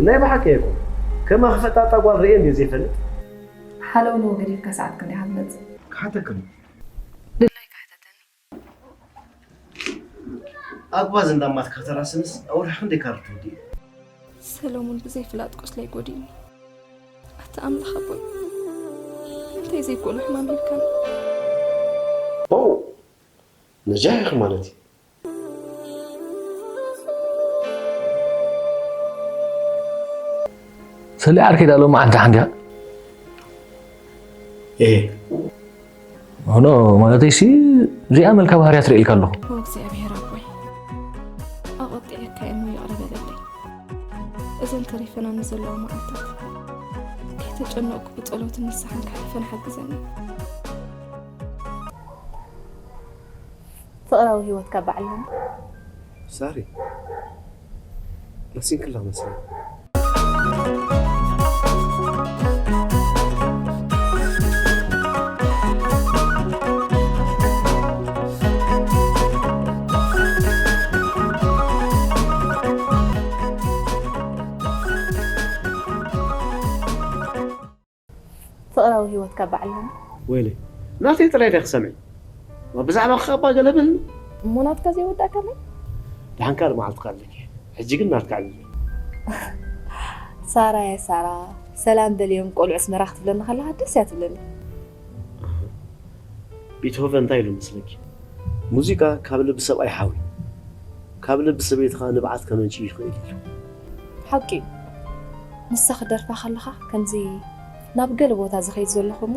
ናይ ብሓቂ እየ እኮ። ከማኺ ፈጣጣ ጓል ርእየ እንድየ ዘይፈልጥ። ሓለውነው ገዲፍካ ሰዓት ክንደይ ሃትመጽእ? ክሓተክን። ድላይካ ሕተተኒ። ኣጓዝ እንዳማት ከተራስንስ ኣውርሕ ክንደይ ካርድ ትወዲ? ሰሎሙን ብዘይ ፍላጥ ቁስለይ ጎዲኒ። ኣታ ኣምላኽ ኣቦይ፣ እንታይ ዘይክእሎ ሕማም ሂብካኒ? ኦ፣ ነጃሕ ኢኺ ማለት እዩ። ሰሊ ዓርከይ ዳሎ መዓልቲ ሓንዲያ? ኤ። ሆኖ ማለተይ ሲ እዚኣ መልካ ባህርያ ትርእየልካ ኣለኹ። ኦ እግዚኣብሔር ኣቦይ፣ ኣቐጢዐካ እሞ ይቕረ በለለይ። እዘን ተሪፈናኒ ዘለዋ መዓልታት ከይተጨነቕኩ ብጸሎትን ንስሓን ክሓልፈን ሓግዘኒ። ፍቕራዊ ህይወትካ በዓል ለማ። ሳሪ፣ ረሲንክላ መስለኒ። ፍቕራዊ ህይወትካ በዓል ለማ። ወይለይ፣ ናተይ ጥራይ ዲያ ክሰምዒ? ብዛዕባኺ እባ ገለ በልኒ። እሞ ናትካ ዘይወዳእካ መን? ደሓን ካልእ መዓልቲ ከዕልለኪ። ሕጂ ግን ናትካ ኣዕልለይ። ሳራየ ሳራ፣ ሰላም በልዮም ቆልዑ ኣስመራ ክትብለኒ ከለኻ ደስ እያ ትብለኒ። ቤትሆቨን እንታይ ኢሉ መስለኪ? ሙዚቃ ካብ ልቢ ሰብኣይ ሓዊ፣ ካብ ልቢ ሰበይቲ ኸኣ ንብዓት ከመንጭ ይኽእል ኢሉ። ሓቂ እዩ። ንሳ ክደርፋ ከለኻ ከምዚ ናብ ገለ ቦታ ዝኸይድ ዘለኹ እሞ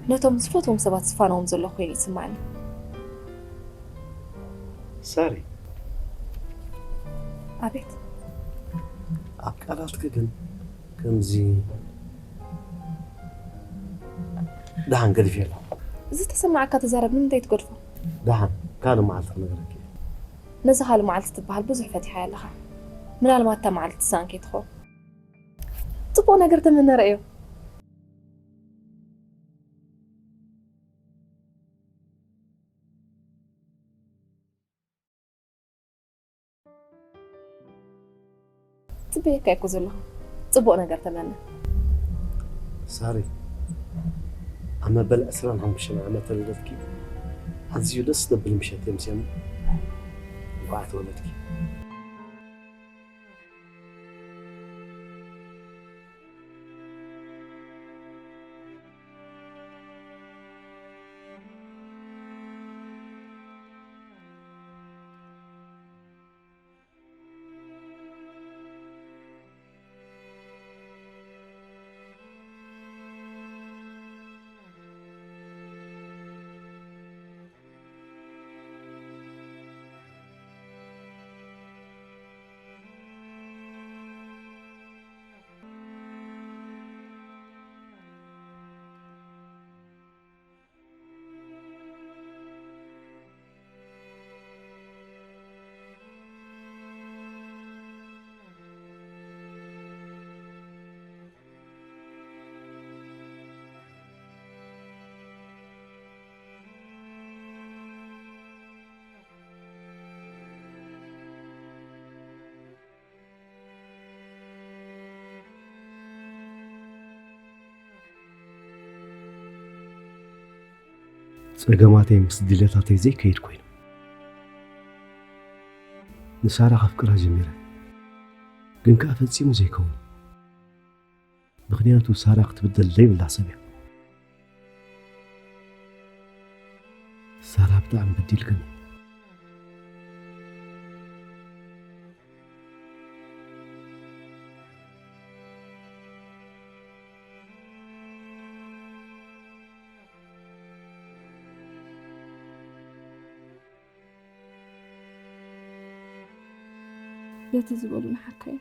ነቶም ዝፈትዎም ሰባት ዝፋነዎም ዘለኹ ኮይኑ ይስማዓኒ። ሳሪ። ኣቤት። ኣብ ቃላትኪ ግን ከምዚ ደሓን ገዲፈ ኣለኹ። ዝተሰማዓካ ተዛረብ፣ ንምንታይ ትገድፎ? ደሓን ካልእ መዓልቲ ክነግረኪ እየ። ነዛ ካልእ መዓልቲ ትበሃል ብዙሕ ፈቲሓያ ኣለኻ። ምናልባት እታ መዓልቲ ትሰኣን ከይትኸውን። ጽቡቕ ነገር ተመነ ረእዮ። ጽበየካ እኮ ዘለኹ። ጽቡቕ ነገር ተመነ። ሳሪ፣ ኣብ መበል ዕስራን ሓሙሽተን ዓመተ ልደትኪ ኣዝዩ ደስ ዘብል ምሸት የምስየና። እንኳዕ ተወለድኪ። ጸገማተይ ምስ ድሌታተይ ዘይከይድ ኮይኑ፣ ንሳራ ከፍቅራ ጀሚረ፣ ግን ከኣ ፈጺሙ ዘይከውን። ምኽንያቱ ሳራ ክትብደል ዘይብላ ሰብ እያ። ሳራ ብጣዕሚ በዲልክኒ። በቲ ዝበሉ ንሓካዮም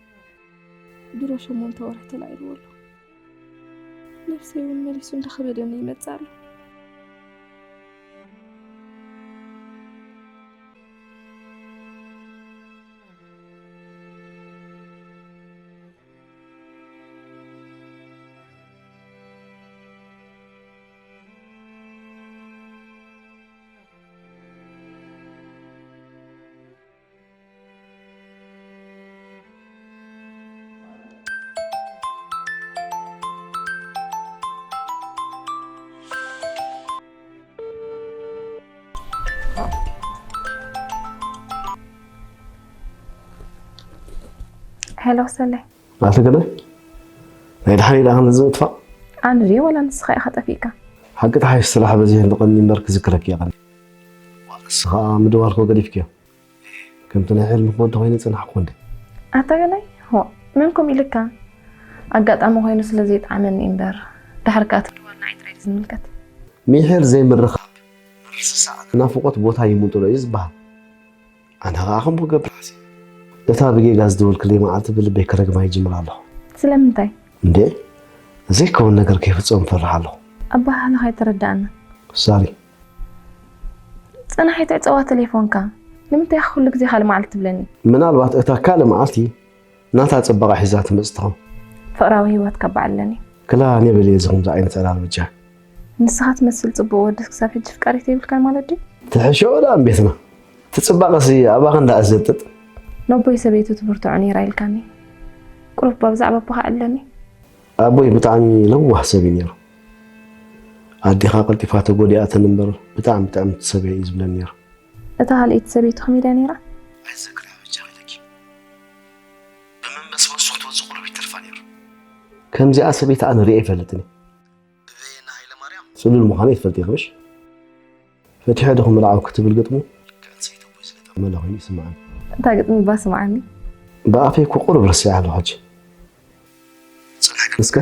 ድሮ ሸሞንተ ወርሒ ተላዒልዎ ኣሎ። ነብሰይ እውን መሊሱ እንዳኸበደኒ ይመጽእ ኣሎ። ሄሎ ሰለይ። ኣቲ ገለ ናይ ድሓን ኢላ ከም ዝምጥፋእ ኣነ ድዩ ወላ ንስኻ ኢኻ ጠፊእካ? ሓቂ ተሓሽ ስራሕ በዚሕ ንቐኒ እምበር ክዝክረኪ እየ ቀኒ። ንስኻ ምድዋልኮ ገዲፍክዮ። ከምቲ ናይ ሕልሚ ክወዲ ኮይነ ጽናሕኩ እንዴ። ኣታ ገላይ ሆ መን ኮም ኢልካ? ኣጋጣሚ ኮይኑ ስለ ዘይጣዕመኒ እምበር ድሕሪ ከኣ እቲ ምድዋል ንዓይ ጥራይ ዝምልከት። ሚሒር ዘይምርኻብ ምርስሳዕ ናፍቖት ቦታ ይምንጥሎ እዩ ዝበሃል። ኣነ ኸኣ ከምኡ ክገብር ሓሲበ። እታ ብጌጋ ዝደወልክለይ መዓልቲ ብልበይ ክረግማ ይጅምር ኣለኹ። ስለምንታይ? እንዴ ዘይከውን ነገር ከይፍጸም እፈርሕ ኣለኹ። ኣበሃህላኻ ኣይተረድኣንን። ሶሪ። ጽናሕ ኣይትዕጸዋ ተሌፎንካ። ንምንታይ ኢኻ ኩሉ ግዜ ካልእ መዓልቲ ትብለኒ? ምናልባት እታ ካልእ መዓልቲ ናታ ጽባቐ ሒዛ ትመጽእ ትኸውን። ፍቕራዊ ህይወት ከበዓለኒ። ክላ ኣነ በልየ እዚ ከምዚ ዓይነት ዕላል በጃ። ንስኻ ትመስል ጽቡቕ ወዲ ክሳብ ሕጂ ፍቃሪት የብልካን ማለት ድዩ? ትሕሸኦ ደኣ እምቤትና። እቲ ጽባቐሲ ኣባኺ እንዳኣ ዘብጥጥ። ነቦይ ሰበይቱ ትብርትዖ ነይራ ኢልካኒ። ቁሩብ እባ ብዛዕባ ኣቦኻ ኣዕልለኒ። ኣቦይ ብጣዕሚ ለዋህ ሰብ እዩ ነይሩ። ኣዴኻ ቀልጢፋ ተጎዲኣትን እምበር ብጣዕሚ ጥዕምቲ ሰብ እያ እዩ ዝብለኒ ነይሩ። እታ ካልኣይቲ ሰበይቱ ከመይ ድያ ነይራ? ኣይትዘክርያ በጃኺ ኢለኪ። ብመንበስበሱ ክትወጽእ ቁሩብ ይተርፋ ነይሩ። ከምዚኣ ሰበይቲ ኣነ ርእየ ኣይፈልጥን እየ። እበየና ሃይለማርያም። ጽሉል ምዃነይ ትፈልጢ ኢኺ ምሽ? ፈቲሐ ዶ ክምርዓው ክትብል ግጥሙ ልክዕ ንሰይቲ ኣቦይ ዝገጠመላ ኮይኑ ይስምዓኒ። እታ ግጥሚ እባ ስምዓኒ። ብኣፈይ እኮ ቁሩብ ረሲዐ ኣለኹ ሕጂ። ጽንሕ ግን እስከ።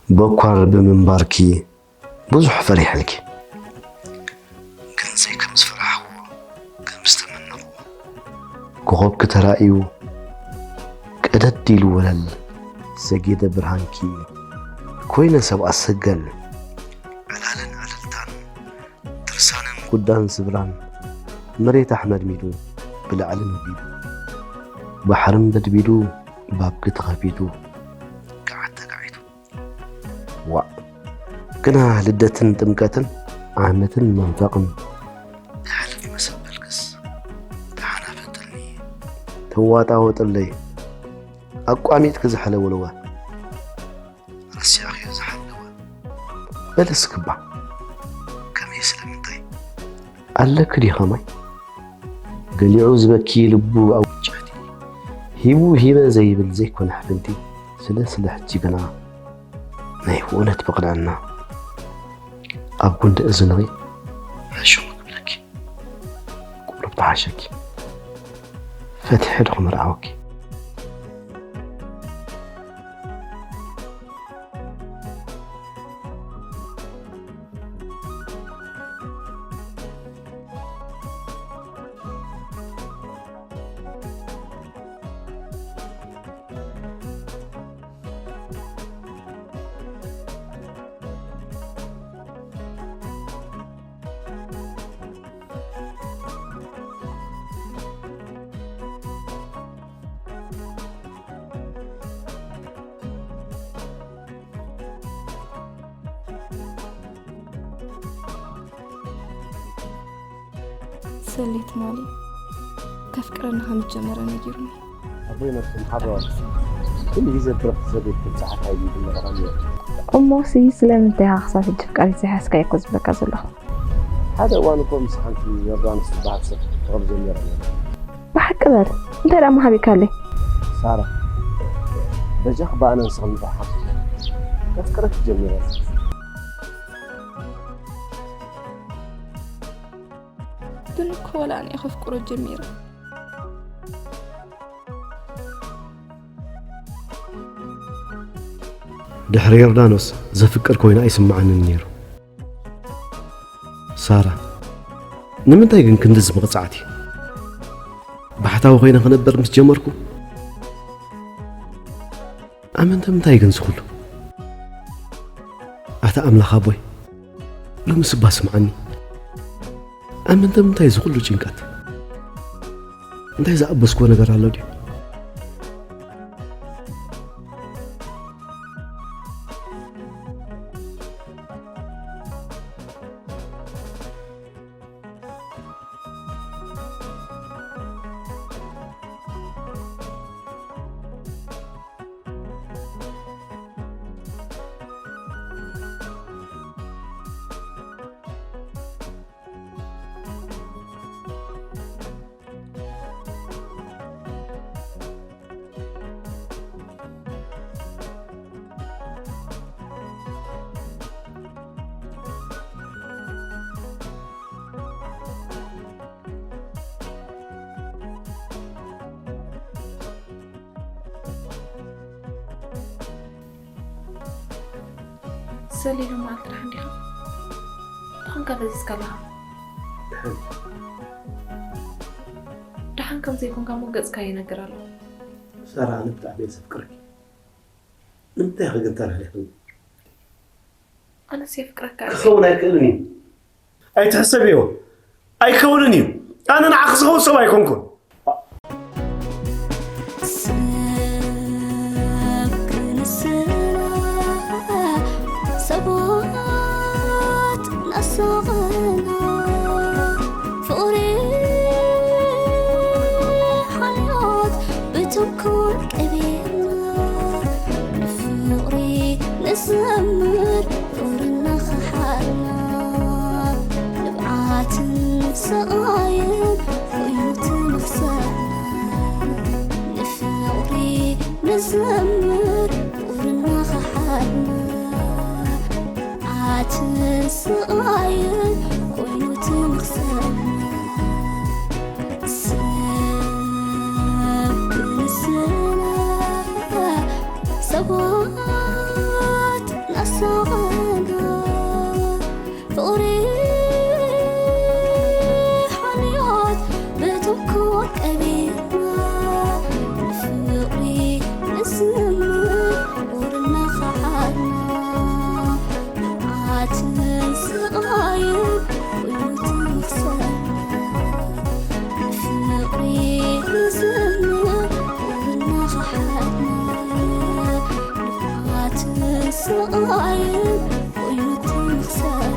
በኳር ብምንባርኪ ብዙሕ ፈሪሐልኪ። ግን ዘይከም ዝፈራሕኽዎ፣ ከም ዝተመነኽዎ፣ ኮኾብኪ ተራእዩ፣ ቀደድ ኢሉ ወለል፣ ዘጌደ ብርሃንኪ፣ ኮይነ ሰብኣ ሰገል፣ ዕላልን ዕልልታን፣ ድርሳንን ኩዳን ስብራን፣ መሬት ኣሕመድሚዱ፣ ብላዕልን ወዲዱ፣ ባሕርን በድቢዱ፣ ባብኪ ተኸፊቱ፣ ገዓት ተጋዒቱ። ዋእ፣ ግና ልደትን ጥምቀትን ዓመትን መንፈቕን የሕልፍ ይመስል በልክስ፣ ተሓናፈጥኒ፣ ተዋጣወጥለይ፣ ኣቋሚጥኪ ዝሕለወለወ፣ ረሲዕኽዮ ዝሓለወ፣ በልስ ክባ፣ ከመይ ስለምንታይ፣ ኣለኪ ድዩ ከማይ? ገሊዑ ዝበኪ ልቡ ኣብ ውጭሕቲ፣ ሂቡ ሂበ ዘይብል ዘይኮነ ሕፍንቲ፣ ስለ ስለ ሕጂ ግና፣ ናይ ብኡነት ብቕንዕና፣ ኣብ ጉንዲ እዝንኺ ሕሹኽ ክብለኪ፣ ቁሩብ ተሓሸኪ፣ ፈቲሐ ዶ ክምርዓወኪ? ሰሌ ትማሊ ከፍቅረኒ ከም ዝጀመረ ነጊሩኒ። ኣቦይ ነብስን ሓብረዋል ኩሉ ግዜ ብረኽቲ ሰበይት ትብጽሓካ እዩ ዝመረቐኒ። እሞሲ ስለምንታይ ኢኻ ክሳብ ሕጂ ፍቃሪት ዘይሓዝካ እየ እኮ ዝብለካ ዘለኹ። ሓደ እዋን እኮ ምስ ሓንቲ ዮርዳኖስ ትበሃል ሰብ ፍቕሪ ጀሚረ ነይረ። ብሓቂ በል እንታይ ደኣ መሃቢካለይ? ሳራ በጃኺ ብኣነ ንስኺ ንፍሓም። ከፍቅረኪ ጀሚረ። ግን እኮ ወላ ኣነ እየ ከፍቅሮ ጀሚረ። ድሕሪ ዮርዳኖስ ዘፍቅር ኮይኑ ኣይስምዓንን ነይሩ። ሳራ ንምንታይ ግን ክንድዚ መቕጻዕቲ? ባሕቲ እታዊ ኮይነ ክነብር ምስ ጀመርኩ፣ ኣመንተ ምንታይ ግን ዝኹሉ? ኣታ ኣምላኽ ኣቦይ፣ ሎምስ እባ ስምዓኒ። ኣመንተ ምንታይ ዝኹሉ ጭንቀት? እንታይ ዝኣበስክዎ ነገር ኣሎ ድዩ? ሰሊሉ መዓልቲ ደሓን ዲኻ? ደሓን ካብ ፈዚዝካ ኣለኻ? ደሓን። ደሓን ከም ዘይኮንካ እሞ ገጽካ ይነግር ኣሎ። ሳራ፣ ኣነ ብጣዕሚ እየ ዘፍቅረኪ። ንምንታይ ኢኺ ግን ተላሊኽኒ? ኣነስ የፍቅረካ እየ። ክኸውን ኣይክእልን እዩ። ኣይትሕሰብዮ። ኣይከውንን እዩ። ኣነ ንዓኺ ዝኸውን ሰብ ኣይኮንኩን። ሰብ ክንስና፣ ሰባት ናሳቐና፣ ፍቕሪ ሓልዮት ብትንኮል ቀቢርና፣ ንፍቕሪ ንዘምር ፍቕርና ኸሓድና፣ ንብዓትን ስቓይን ኮይኑ ትንኽሰና፣ ንፍቕሪ ንዘምር ፍቕርና ኸሓድና፣ ንብዓትን ስቓይን ኮይኑ ትንኽሰና። ሰብ ክንስና፣ ሰባት ናሳቐና፣ ፍቕሪ ሓልዮት ብትንኮል ቀቢርና፣ ንፍቕሪ ንዝምር ፍቕርና ኸሓድና፣ መዓትን ስቓይን ኮይኑ ትንኽሰና፣ ንፍቕሪ ንዝምር ፍቕርና ኸሓድና፣ መዓትን ስቓይን ኮይኑ ትንኽሰና።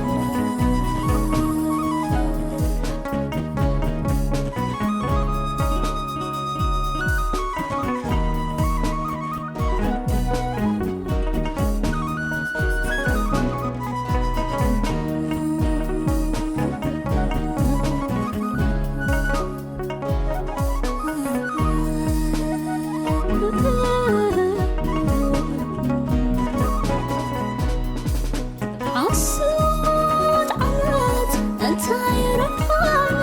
ዓሰርተ ዓመት እንታይ ረብሓና?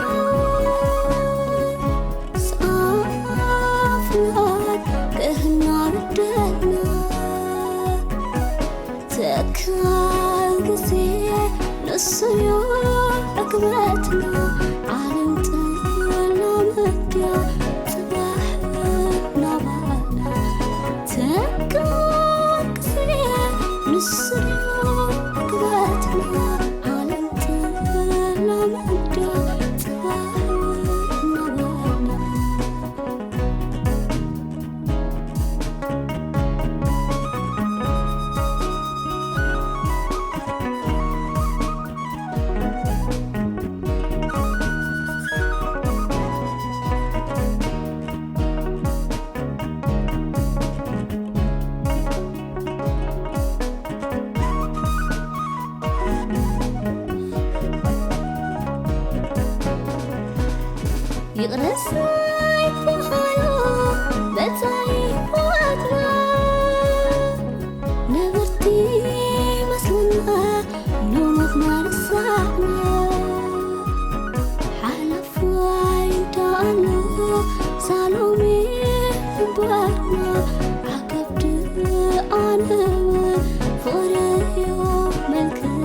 ጻፍናን ገርና ርደና። ተካል ግዜ ንሱዮ ዕግበትና። ዓለም ጥላም እንድያ ጽባሕ ናባና። ተካል ግዜ ንሱዮ ዕግበትና። ዓለም ጥላም እንድያ ጽባሕ ናባና። ይቕረስ ኣይበሃሎ መጻኢ ህይወትና። ነበርቲ መስልና ኖሞትና ረሳዕና። ሓላፋይ እንዳኣሎ ሳሎሜ እምበርና። ዓገብ ድኣነወ ፍቕርዮ መልክዕና።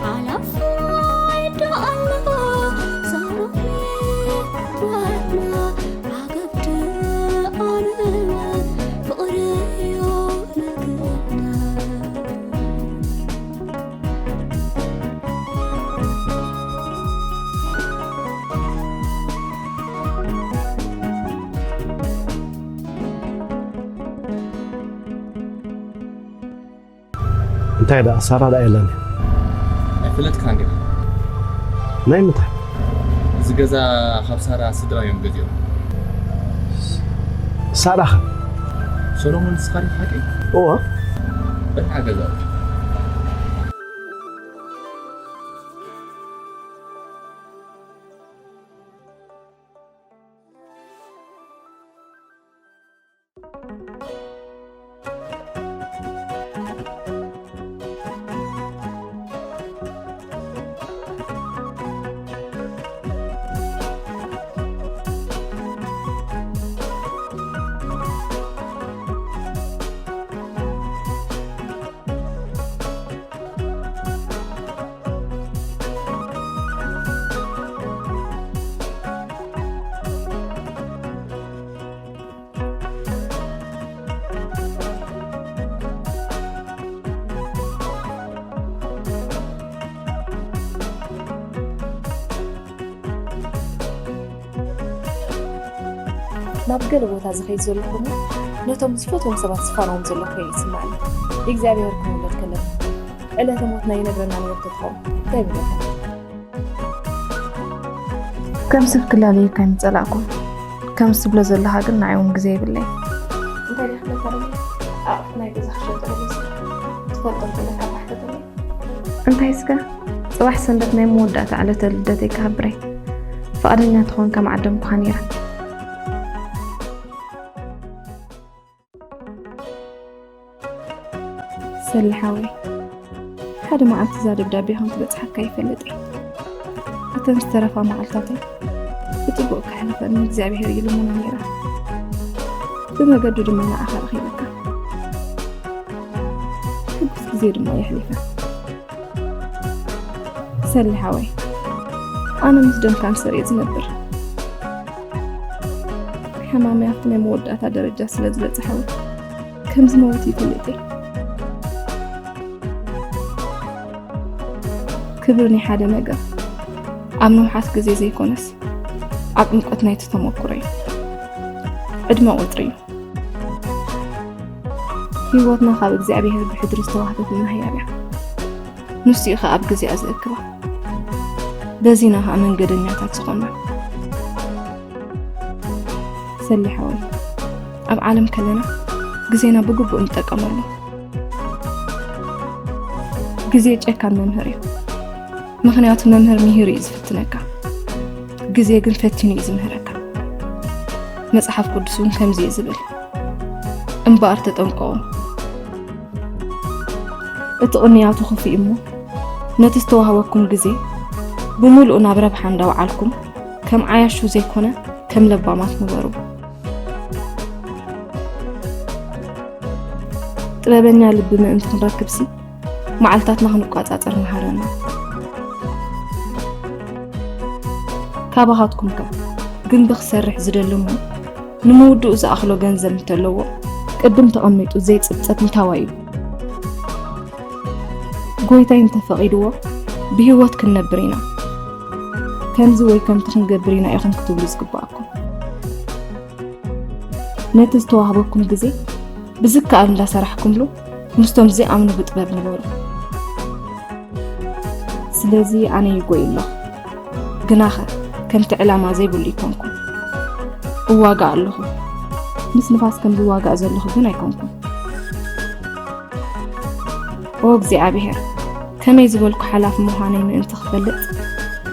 ሓላፋይ እንዳኣሎ ሳሎሜ እምበርና። እንታይ ደኣ፣ ሳራ ደኣ የላን? ኣይፈለጥካን ዲኻ? ናይ ምንታይ? እዚ ገዛ ካብ ሳራ ስድራ እዮም ገዚኦም። ሳራ ኸ? ሰሎሞን ንስኻ ዲኻ ሓቂ? እወ። በል ሓገዛ። ናብ ገለ ቦታ ዝኸይድ ዘለኹ እሞ፣ ነቶም ዝፈትዎም ሰባት ዝፋነዎም ዘለኹ ኮይኑ ይስምዓኒ። እግዚኣብሔር ክምውለድ ከለና፣ ዕለተ ሞትና ይነግረና ነይሩ እንተትኸውን፣ እንታይ ምበልካ? ከም ሰብ ክላለየካ ኣይምጸላእኩን። ከምዚ ትብሎ ዘለኻ ግን ንዓይ እውን ግዜ የብለይን። እንታይ ደኣ ክብለካ ደሊየ? ኣቑሑት ናይ ገዛ ክሸጠሉ መሲሉ። ትፈልጦ እንተለካ ባሕተተለይ። እንታይ እስከ? ጽባሕ ሰንበት ናይ መወዳእታ ዕለተ ልደተይ ክኸብር እየ። ፍቓደኛ ተኾንካ ምዓደምኩኻ ነይረ። ሰሊ ሓወይ፣ ሓደ መዓልቲ እዛ ደብዳቤ ከም ትበጽሓካ ይፈልጥ እየ። እተን ዝተረፋ መዓልታተይ ብጽቡቕ ከሕልፈኒ እግዚኣብሄር ይልምኖ ነይረ። ብመገዱ ድማ ንዓኻ ረኺበካ። ሕጉስ ግዜ ድማ የሕሊፈ። ሰሊ ሓወይ፣ ኣነ ምስ ደም ካንሰር እየ ዝነብር። ሕማመይ ኣብቲ ናይ መወዳእታ ደረጃ ስለ ዝበጽሐ እውን ከም ዝመውት ይፈልጥ እየ። ክብር ናይ ሓደ ነገር ኣብ ንውሓት ግዜ ዘይኮነስ፣ ኣብ ዕምቆት ናይቲ ተመኩሮ እዩ። ዕድመ ቁጽሪ እዩ። ህይወትና ካብ እግዚኣብሔር ብሕድሪ ዝተዋህበትና ህያብ እያ። ንሱ እዩ ኸኣ ኣብ ግዜኣ ዝእክባ። በዚና ኸኣ መንገደኛታት ዝኾና። ሰሊ ሓወይ፣ ኣብ ዓለም ከለና ግዜና ብግቡእ ንጠቀመሉ። ግዜ ጨካን መምህር እዩ። ምኽንያቱ መምህር ምሂሩ እዩ ዝፍትነካ። ግዜ ግን ፈቲኑ እዩ ዝምህረካ። መጽሓፍ ቅዱስ እውን ከምዚ እዩ ዝብል፣ እምበኣር ተጠንቀቑ። እቲ ቅንያቱ ክፉእ እሞ፣ ነቲ ዝተዋህበኩም ግዜ ብምሉኡ ናብ ረብሓ እንዳውዓልኩም፣ ከም ዓያሹ ዘይኮነ ከም ለባማት ንበሩ። ጥበበኛ ልቢ ምእንቲ ክንረክብሲ፣ መዓልታትና ክንቋጻጸር መሃረና። ካባኻትኩም ከ ግንቢ ክሰርሕ ዝደሊ እሞ ንምውድኡ ዝኣኽሎ ገንዘብ እንተለዎ፣ ቅድም ተቐሚጡ ዘይጽብጸብ እንታዋይ እዩ? ጎይታይ እንተፈቒድዎ ብህይወት ክንነብር ኢና፣ ከምዚ ወይ ከምቲ ክንገብር ኢና ኢኹም ክትብሉ ዝግብኣኩም። ነቲ ዝተዋህበኩም ግዜ ብዝከኣል እንዳሰራሕኩምሉ ምስቶም ዘይኣምኑ ብጥበብ ንበሩ። ስለዚ ኣነ ይጎይ ኣለኹ፣ ግናኸ ከምቲ ዕላማ ዘይብሉ ይኮንኩን። እዋጋእ ኣለኹ፣ ምስ ንፋስ ከም ዝዋጋእ ዘለኹ ግን ኣይኮንኩን። ኦ እግዚኣብሔር፣ ከመይ ዝበልኩ ሓላፊ ምዃነይ ምእንቲ ክፈልጥ፣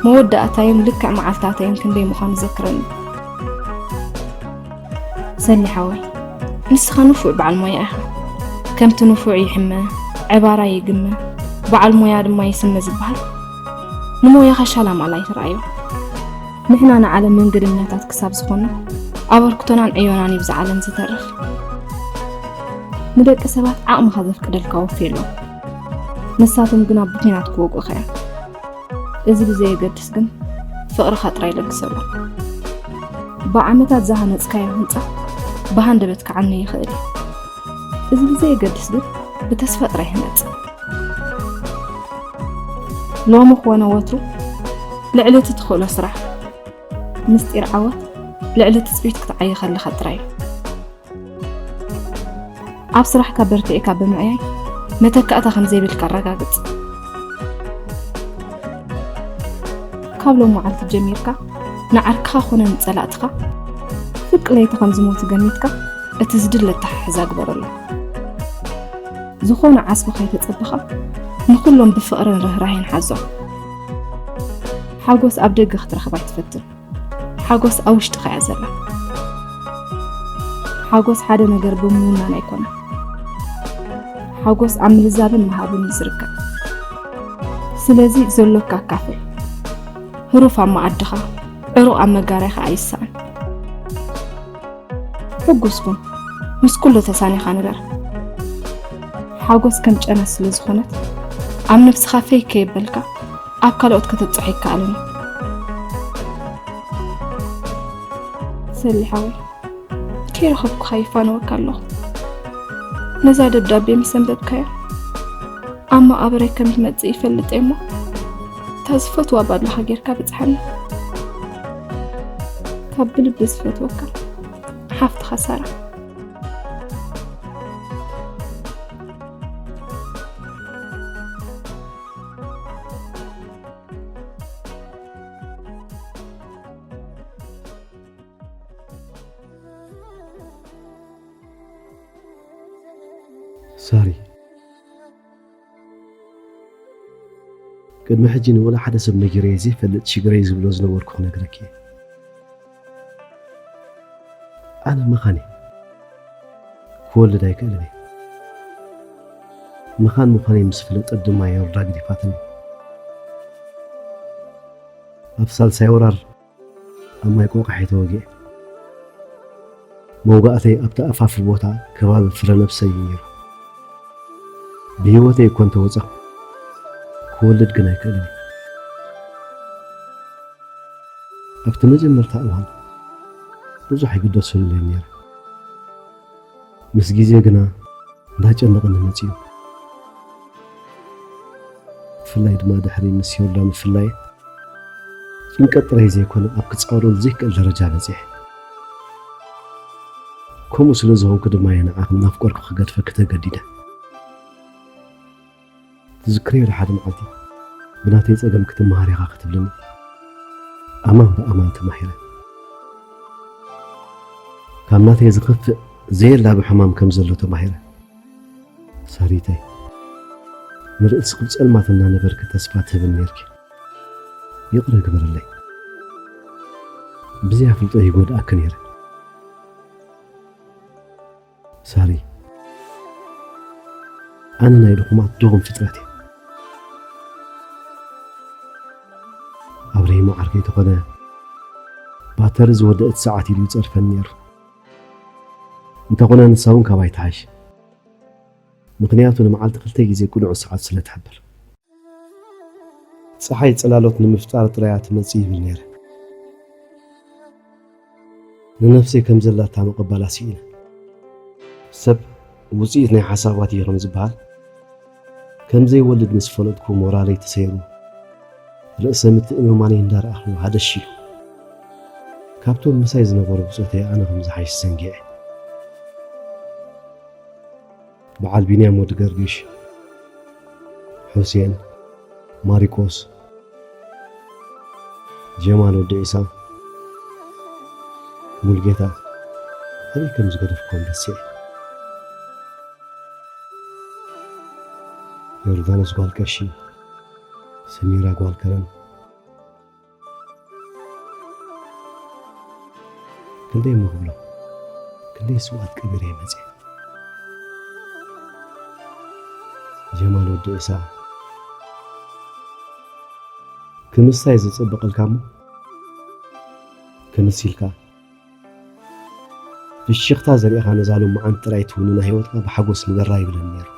መወዳእታዮም ልክዕ መዓልታተይን ክንደይ ምዃኑ ዘክረኒ። ሰኒ ሓወይ፣ ንስኻ ንፉዕ በዓል ሞያ ኢኻ። ከምቲ ንፉዕ ይሕመ፣ ዕባራ ይግመ፣ በዓል ሞያ ድማ ይስመ ዝበሃል፣ ንሞያኻ ሻላማላ ኣይትርኣዮ። ንሕና ንዓለም መንገደኛታት ክሳብ ዝኾና፣ ኣበርክቶናን ዕዮናን እዩ ብዛ ዓለም ዝተርፍ። ንደቂ ሰባት ዓቕምኻ ዘፍቅደልካ ወፍየሎም። ንሳቶም ግና ብኲናት ክወግኡኻ እዮም። እዚ ብዘየገድስ ግን ፍቕርኻ ጥራይ ለግሰሎም። ብዓመታት ዝሃነጽካዮ ህንጻ ብሃንደበት ክዓኒ ይኽእል እዩ። እዚ ብዘየገድስ ግን ብተስፋ ጥራይ ህነጽ። ሎሚ ክኾነ ወትሩ ልዕሊ እቲ ትኽእሎ ስራሕ፣ ምስጢር ዓወት ልዕሊ ትጽቢት ክትዓዪ ከለኻ ጥራይ እዩ። ኣብ ስራሕካ በርቲዕካ ብምዕያይ፣ መተካእታ ከም ዘይብልካ ኣረጋግጽ። ካብ ሎም መዓልቲ ጀሚርካ ንዓርክኻ ኮነ ንጸላእትኻ ፍርቂ ለይቲ ከም ዝሞቱ ገሚትካ እቲ ዝድለ ኣተሓሕዛ ግበረሎም። ዝኾነ ዓስቢ ከይተጸበኻ ንኹሎም ብፍቕርን ርህራሄን ሓዞም። ሓጎስ ኣብ ደገ ክትረኽባ ኣይትፈትን። ሓጎስ ኣብ ውሽጥኻ እያ ዘላ። ሓጎስ ሓደ ነገር ብምውናን ኣይኮነን። ሓጎስ ኣብ ምልዛብን ምሃብን እዩ ዝርከብ። ስለዚ ዘሎካ ኣካፍል። ህሩፍ ኣብ መኣድኻ፣ ዕሩቕ ኣብ መጋረይኻ ኣይሰኣን። ሕጉስ ኩን። ምስ ኩሉ ተሳኒኻ ንበር። ሓጎስ ከም ጨና ስለ ዝኾነት ኣብ ነብስኻ ፈይ ከየበልካ ኣብ ካልኦት ከተብጽሖ ኣይከኣልን እዩ። ሰሊ ሓወይ፣ ከይረኸብኩኻ ይፋነወካ ኣለኹ። ነዛ ደብዳቤ ምስ ኣንበብካያ ኣብ መቓብረይ ከም ትመጽእ ይፈልጥ እየ እሞ፣ እታ ዝፈትዋ ባድልኻ ጌርካ ብጽሓኒ። ካብ ብልቢ ዝፈትወካ ሓፍትኻ ሳራ። ሳሪ፣ ቅድሚ ሕጂ ንወላ ሓደ ሰብ ነጊረዮ ዘይፈልጥ ሽግረይ ዝብሎ ዝነበርኩ ክነግረኪ እየ። ኣነ መኻን እየ። ክወልድ ኣይክእልን እየ። መኻን ምዃነይ ምስ ፈለጠት ድማ የውርዳ ገዲፋትኒ። ኣብ ሳልሳይ ወራር ኣብ ማይ ቆቃሒ ተወጊኤ። መውጋእተይ ኣብቲ ኣፋፊ ቦታ ከባቢ ፍረ ነብሰይ እዩ ነይሩ። ብህይወተይ እኮ እንተወፀኹ ክወልድ ግን ኣይክእልን እየ። ኣብቲ መጀመርታ እዋን ብዙሕ ኣይግደሰሉን እየ ነይረ። ምስ ግዜ ግና እንዳጨነቐኒ መጺኡ። ብፍላይ ድማ ድሕሪ ምስ ዮርዳ ምፍላየ ጭንቀት ጥራይ ዘይኮነ ኣብ ክጻወሮ ዘይክእል ደረጃ በጺሐ። ከምኡ ስለ ዝኾንኩ ድማ እየ ንዓኺ እናፍቀርኩ ክገድፈኪ ተገዲደ። ትዝክርዮ ዶ ሓደ መዓልቲ ብናተይ ጸገም ክትመሃር ኢኻ ክትብልኒ? ኣማን ብኣማን ተማሂረ። ካብ ናተይ ዝኸፍእ ዘየላቢ ሕማም ከም ዘሎ ተማሂረ። ሳሪተይ፣ ንርእስኺ ብጸልማት እናነበርኪ ተስፋ ትህብኒ ነይርኪ። ይቕረ ግበርለይ። ብዘይ ኣፍልጦ ይጎድኣኪ ነይረ። ሳሪ፣ ኣነ ናይ ድኹማት ድኹም ፍጥረት እየ። ኣብረሂም ዓርከይ ተኾነ ባተሪ ዝወደአት ሰዓት ኢሉ ይጸርፈኒ ነይሩ። እንተኾነ ንሳ እውን ካባይ ትሓይሽ። ምኽንያቱ ንመዓልቲ ክልተ ግዜ ቅኑዕ ሰዓት ስለ ትሕብር። ጸሓይ ጽላሎት ንምፍጣር ጥራይ እያ ትመጽእ ይብል ነይረ። ንነፍሰይ ከም ዘላታ ምቕባላ ስኢነ። ሰብ ውጽኢት ናይ ሓሳባት እዩ ከም ዝበሃል፣ ከም ዘይወልድ ምስ ፈለጥኩ ሞራለይ ተሰይሩ፣ ርእሰ ምትእምማነይ እንዳረኣኹ ሃደሽ ኢሉ። ካብቶም ምሳይ ዝነበሩ ብጾተይ ኣነ ከም ዝሓይሽ ሰንጊዐ። በዓል ቢንያም ወዲ ገርግሽ፣ ሑሴን፣ ማሪቆስ፣ ጀማል ወዲ ዒሳ፣ ሙልጌታ ኣበይ ከም ዝገደፍክዎም ረሲዐ። ዮርዳኖስ ጓል ቀሺ፣ ሰሚራ ጓል ከረን፣ ክንደይ እሞ ክብሎ፣ ክንደይ ስውኣት ቀቢረ እየ መፅየ። ጀማል ወዲ ዒሳ፣ ክምሳይ ዝፅበቐልካ እሞ ክምስ ኢልካ ፍሽኽታ ዘሪእኻ ነዛ ሎማዓንቲ ጥራይ ትውንና ህይወትካ ብሓጎስ ንበራ ይብለኒ ነይሩ።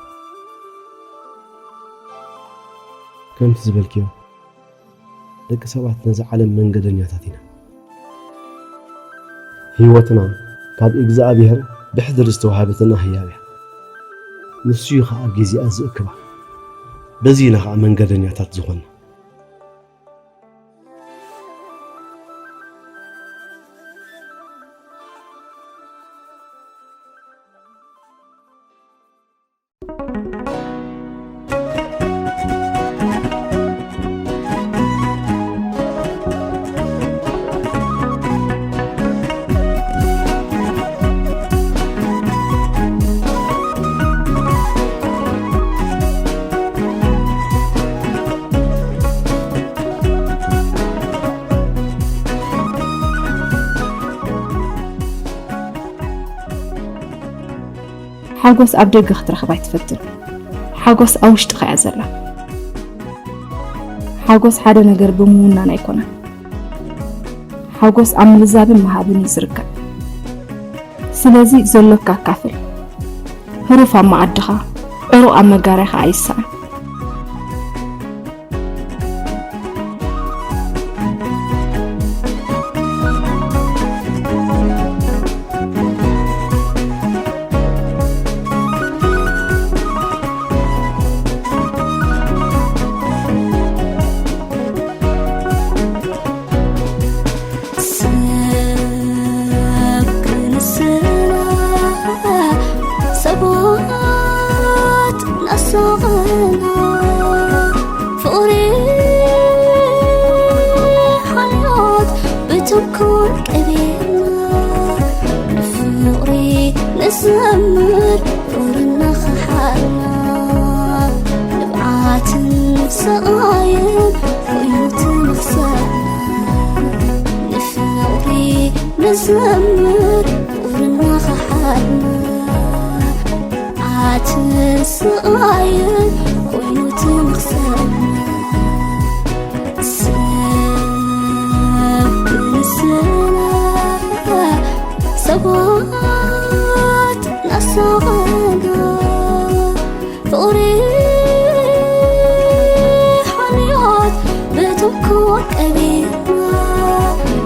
ከምቲ ዝበልክዮ፣ ደቂ ሰባት ነዛ ዓለም መንገደኛታት ኢና። ህይወትና ካብ እግዚኣብሔር ብሕድሪ ዝተዋህበትና ህያብ እያ። ንሱ እዩ ኸዓ ግዜኣ ዝእክባ። በዚ ኢና ኸዓ መንገደኛታት ዝኾንና። ሓጎስ ኣብ ደገ ክትረኽብ ኣይትፈትን። ሓጎስ ኣብ ውሽጥኻ እያ ዘላ። ሓጎስ ሓደ ነገር ብምውናን ኣይኮነን። ሓጎስ ኣብ ምልዛብን ምሃብን እዩ ዝርከብ። ስለዚ ዘሎካ ኣካፍል። ህሩፍ ኣብ መኣድኻ፣ ዕሩቕ ኣብ መጋርያኻ ኣይሰኣን። ሰብ ክንስና፣ ሰባት ናሳቐና፣ ፍቕሪ ሓልዮት ብተንኮል ቀቢርና፣ ንፍቕሪ ንዘምር ፍቕሪ እናኸሓድና፣ ንብዓትን ስቓይን ኮይኑ ትንኽሰና፣ ንፍቕሪ ንዘምር ፍቕሪ እናኸሓድና፣ ንብዓትን ስቓይን ኮይኑ ትንኽሰና። ሰብ ክንስና፣ ሰባት ናሳቐና፣ ፍቕሪ ሓልዮት ብተንኮል ቀቢርና፣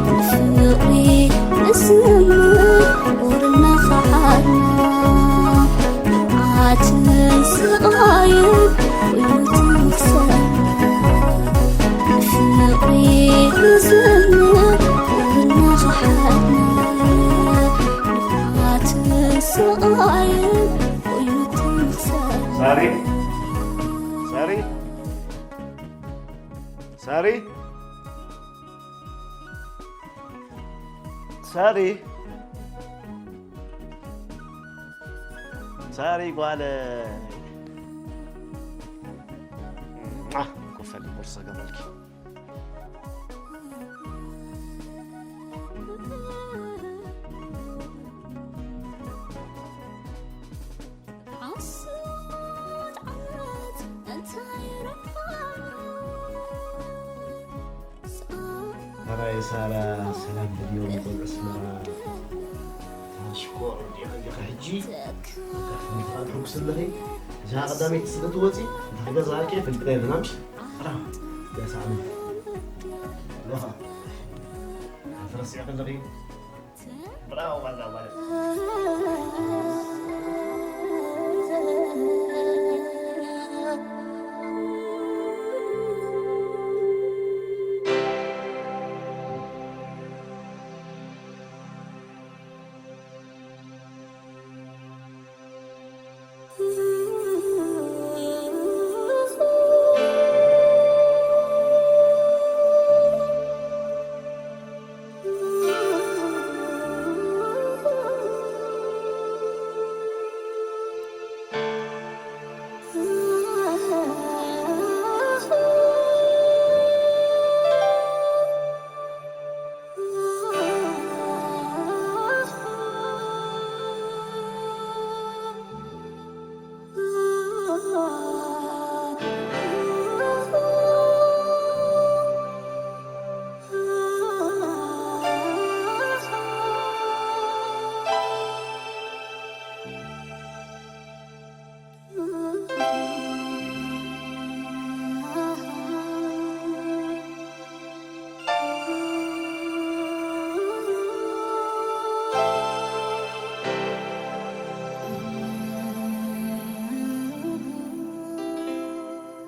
ንፍቕሪ ንዘምር ፍቕሪ እናኸሓድና፣ መዓትን ስቓይን ኮይኑ ትንኽሰና፣ ንፍቕሪ ንዘምር ፍቕሪ እናኸሓድና፣ መዓትን ስቓይን ኮይኑ ትንኽሰና። ሳሪ፣ ሳሪ፣ ሳሪ፣ ሳሪ፣ ሳሪ ጓለ፣ ኮፈል ቦርሳ ገመልኪ። ሓሶት ዓመት እንታይ ረብሓ? ሰላም። ሰላም፣ ሳራ፣ ሰላም፣ ብድዮ፣ ቆልዑ ኣስመራ። ሽኮር፣ ዲኻ፣ ዲኻ፣ ሕጂ ትሕጉስ ኣለኺ። እዛ ቀዳመይቲ ስለ ትወፂ፣ እንታይ ገዛእኪ፣ ፍልጥና የለና፣ ምሽ? ሰላም። ያ ሰዓመት። ዲኻ። ትረስዒ ከለኺ። ብራቮ፣ ብራቮ፣ ብራቮ።